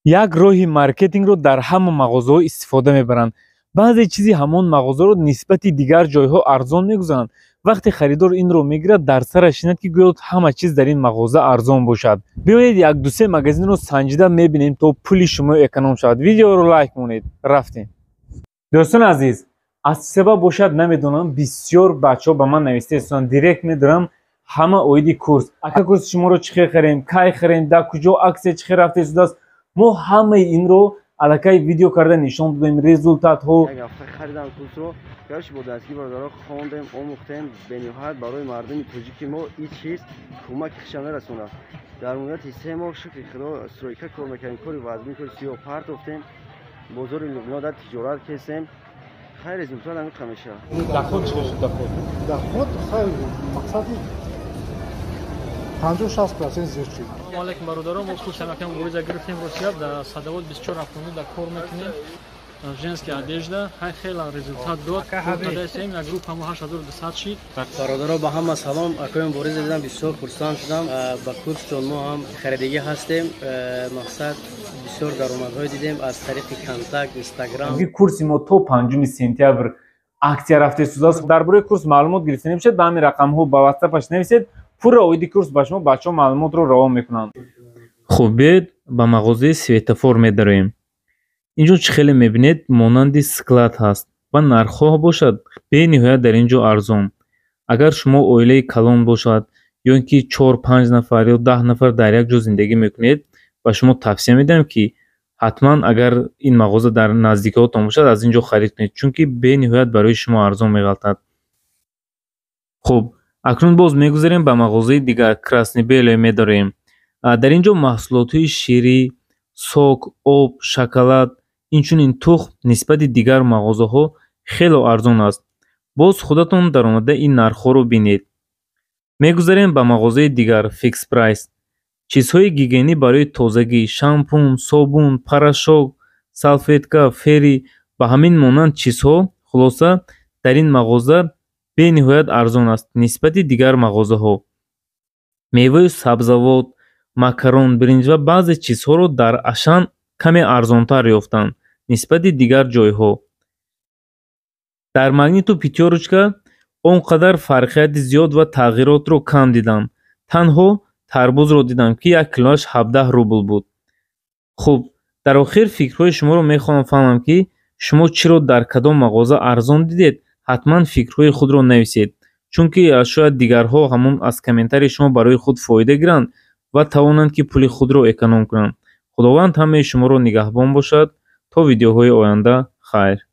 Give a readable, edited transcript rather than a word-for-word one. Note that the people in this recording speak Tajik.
Як роҳи маркетингро дар ҳама мағозаҳо истифода мебаранд. Баъзе чизи ҳамон мағозаро нисбати дигар ҷойҳо арзон мегузоранд. Вақте харидор инро мегирад, дар сараш шинад, ки гӯё ҳама чиз дар ин мағоза арзон бошад. Биёед, як-дусе магазинро санҷида мебинем, то пули шумо эконом шавад. Видеоро лайк монед. Рафтем. Дӯстони азиз, аз чӣ сабаб бошад, намедонам, бисёр бачаҳо ба ман нависта истоданд, директ медорам, ҳама оиди курс: «Ака, курси шуморо чӣ хел харем, кай харем, дар куҷо аксия чӣ хел рафта истодааст?» Мо ҳамаи инро аллакай видео карда нишон додем, результатҳо. Як ҳафта харидам курсро. Гарчи бо дастгири бародаро хондем, омӯхтем. Бениҳоят барои мардуми тоҷики мо ин чиз кӯмаки хеша мерасонад. Дар муддати 3 моҳ, шукри Худо, стройка кор мекардем, кори вазмин, кори сиёҳ партофтем, бозори Лубно дар тиҷорат кестем. Хай, результат ҳамин мешавад. Доход чӣ шуд, доход? Доход, хай, мақсади 50-60% зиёд шуд. Салому алейкум, бародарон. Мо курс ҳамакам Мубориза гирифтем. Русия дар Садовод 24 ҳафтону дар кор мекунем, женская одежда. Хай, хела результат дод. Кардасем, як группа мо 8200 шид. Бародаро, ба ҳама салом. Акои Мубориза дидам, бисёр хурсанд шудам. Ба курс чон мо ҳам харидагӣ ҳастем. Мақсад, бисёр даромадҳое дидем аз тариқи Контакт, Инстаграм. Курси мо то 5 сентябр аксия рафта истодааст. Дар бораи курс маълумот гирифта намешавад, ба ҳамин рақамҳо ба ватсапаш нависед, пурра оиди курс ба шумо бачаҳо маълумотро равон мекунанд. Хуб, биёед, ба мағозаи «Светофор» медароем. Ин ҷо чӣ хеле мебинед, монанди склад ҳаст ва нархҳо бошад бениҳоят дар ин ҷо арзон. Агар шумо оилаи калон бошад ё ин ки чор, панҷ нафар ё 10 нафар дар як ҷо зиндагӣ мекунед, ба шумо тавсия медиҳам, ки ҳатман, агар ин мағоза дар наздикиҳотон бошад, аз ин ҷо харид кунед, чунки бениҳоят барои шумо арзон меғалтад. Хуб, акнун боз мегузарем, ба мағозаи дигар, «Красно-белое», медорем. Дар ин ҷо маҳсулотҳои ширӣ, сок, об, шоколад, инчунин тухм нисбати дигар мағозаҳо хело арзон аст. Боз худатон даромада ин нархҳоро бинед. Мегузарем ба мағозаи дигар, «Фикс Прайс». Чизҳои гигиенӣ барои тозагӣ: шампун, собун, порошок, салфетка, Фери, ба ҳамин монанд чизҳо. Хулоса, дар ин мағоза бениҳоят арзон аст нисбати дигар мағозаҳо. Меваю сабзавот, макарон, биринҷ ва баъзе чизҳоро дар «Ашан» каме арзонтар ёфтанд нисбати дигар ҷойҳо. Дар «Магниту», «Пятёрочка» он қадар фарқияти зиёд ва тағйиротро кам дидам. Танҳо тарбузро дидам, ки як килоаш 17 рубл буд. Хуб, дар охир фикрҳои шуморо мехоҳам фаҳмам, ки шумо чиро дар кадом мағоза арзон дидед. Ҳатман фикрҳои худро нависед, чунки шояд дигарҳо ҳамон аз комментарии шумо барои худ фоида гиранд ва тавонанд, ки пули худро эконом кунанд. Худованд ҳамаи шуморо нигаҳбон бошад. То видеоҳои оянда, хайр.